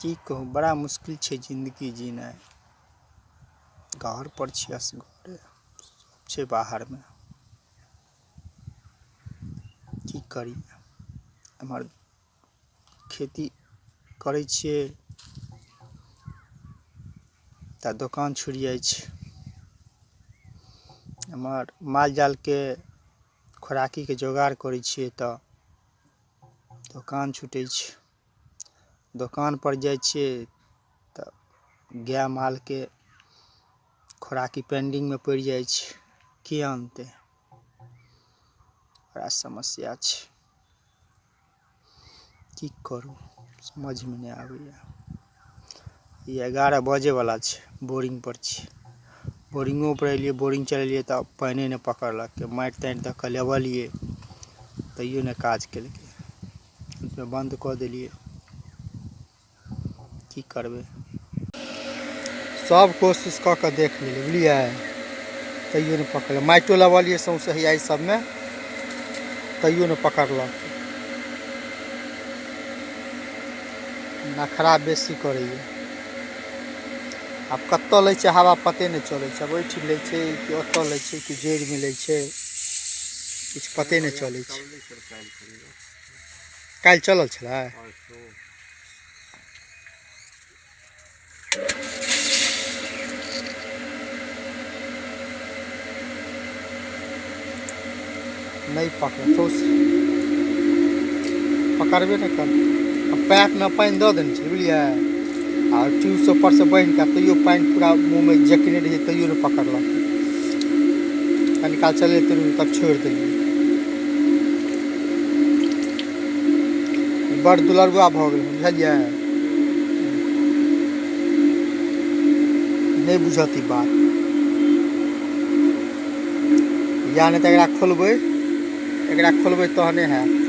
की कहू बड़ा मुश्किल छै जिन्दगी जीनाइ। घर पर छी असगरे, सब छै बाहरमे। की करी, एम्हर खेती करै छियै तऽ दोकान छुटि जाइ छै। एम्हर माल जालके खोराकीके जोगाड़ करै छियै तऽ दोकान छुटै छै। दोकान पर जाइ छियै तऽ गाय मालके खोराकी पेंडिंगमे पड़ि जाइ छै, के आनतै? बड़ा समस्या छै, की करू समझमे नहि आबैया। ई 11 बजेवला छै, बोरिंग पर छी। बोरिंगो पर एलियै, बोरिंग चलेलियै तऽ पानिए नहि पकड़लक। माटि ताटि दऽ कऽ लेबलियै तैयो नहि काज केलकै। अन्तमे बन्द कऽ देलियै। की करबै, सब कोशिश कऽ कऽ देख लेलियै, बुझलियै, तैयो नहि पकड़ल। माटियो लबलियै सौँसे हैया एहि सबमे, तैयो नहि पकड़लक। नखरा बेसी करैया। आब कतऽ लै छै हवा पते नहि चलै छै। आब ओहिठाम लै छै कि ओतऽ लै छै कि जड़िमे लै छै, किछु पते नहि चलै छै। काल्हि चलल छलै। नहि पकड़, सौंसे पकड़बे नहि करतै। पाइपमे पानि दऽ देने छै, बुझलियै, आ ट्यूब ऊपर से बान्हि कऽ तैयो पानि पूरा मुँहमे जकने रहै, तैयो नहि पकड़लक। कनि काल चलेते रहू तब छोड़ि देलियै। बड़ दुलरुआ भऽ गेल, बुझलियै, नहि बुझत ई बात। या नहि तऽ एकरा खोलबै, एकरा खोलबै तहने हैत।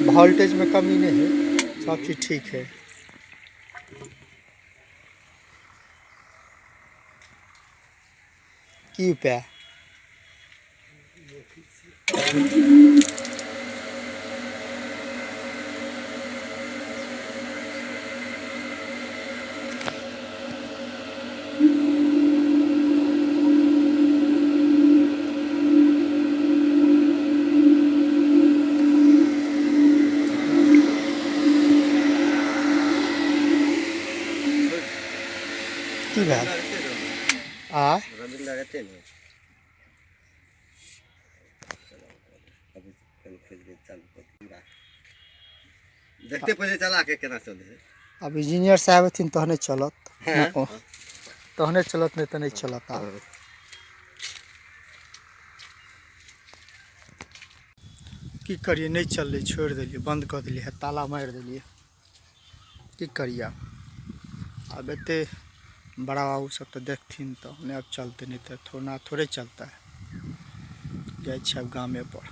वोल्टेज में कमी नहीं है, सब चीज ठीक है। की उपाय? की भेल? आ देखते पहिले चला के केना चले है। अब इंजीनियर साहब हथिन तहने चलत, तहने चलत, नहीं तो नहीं चलत। आब की करिए, नहीं चललै, छोड़ि देलियै, बंद कऽ देलियै, ताला मारि देलियै। की करिए आब? आब एते बड़ा बाबू सब तऽ देखथिन तऽ आब चलतै, नहीं तऽ थोड़ा थोड़े चलता है। जाइ छी आब गामे पर,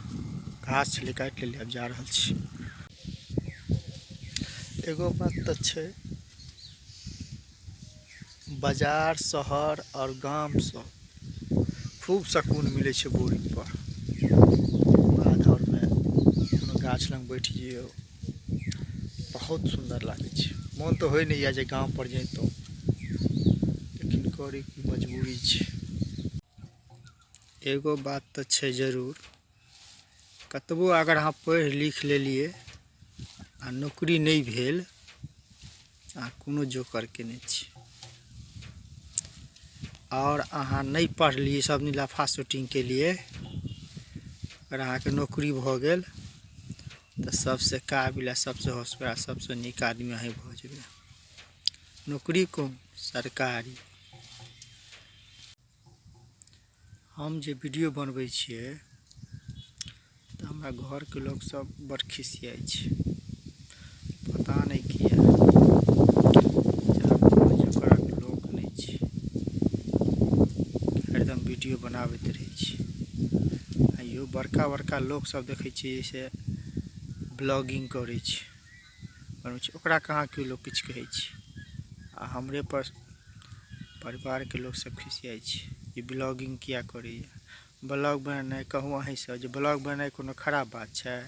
घास छलै काटि लेलियै, आब जा रहल छी। एगो बात तऽ छै, बाजार शहर और गामसँ खूब सकून मिलै छै बोरिंग पर। बाध आरमे कोनो गाछ लग बैठ जइयौ, बहुत सुन्दर लागै छै। मोन तऽ होइ नहि यऽ जे गाम पर जइतहुँ, लेकिन करी की, मजबूरी छै। एगो बात तऽ छै जरूर, कतबो अगर अहाँ पढ़ि लिख लेलियै आ नौकरी नहि भेल, अहाँ कोनो जोकरके नहि छी। और अहाँ नहि पढ़लियै, सब दिन लफा शूटिंग केलियै, अगर अहाँके नौकरी भऽ गेल तऽ सबसँ काबिल आ सबसँ होशियार, सबसँ नीक आदमी अहीं भऽ जेबै। नौकरी कोन? सरकारी। हम जे वीडियो बनबै छियै तऽ हमरा घरके लोक सब बड़ खिसियाइ छै, पता नहि किया। लोक नहि छै, हरदम वीडियो बनाबैत रहै छै। आइयो बड़का बड़का लोक सब देखै छियै से ब्लॉगिंग करै छै, बनबै छै, ओकरा कहाँ केओ लोक किछु कहै छै। आ हमरे पर परिवारके लोक सब खिसियाइ छै जे ब्लॉगिंग किया करैया। ब्लॉग बनेनाइ, कहू अहीँसँ जे ब्लॉग बनेनाइ कोनो खराब बात छै?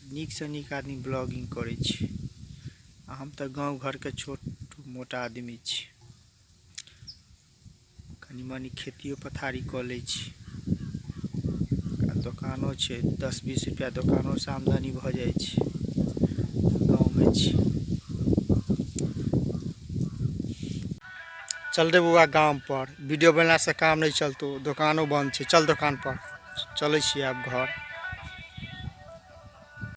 नीकसँ नीक आदमी ब्लॉगिंग करै छै आ हम तऽ गाँव घरके छोट मोट आदमी छी। कनि मनि खेतियो पथारी कऽ लै छी आ दोकानो छै 10-20 रुपैआ दोकानोसँ आमदनी भऽ जाइ छै। गाँवमे छी। चल रे बौआ गाम पर, वीडियो बनेलासँ काम नहि चलतौ, दोकानो बन्द छै, चल दोकान पर। चलै छी आब घर।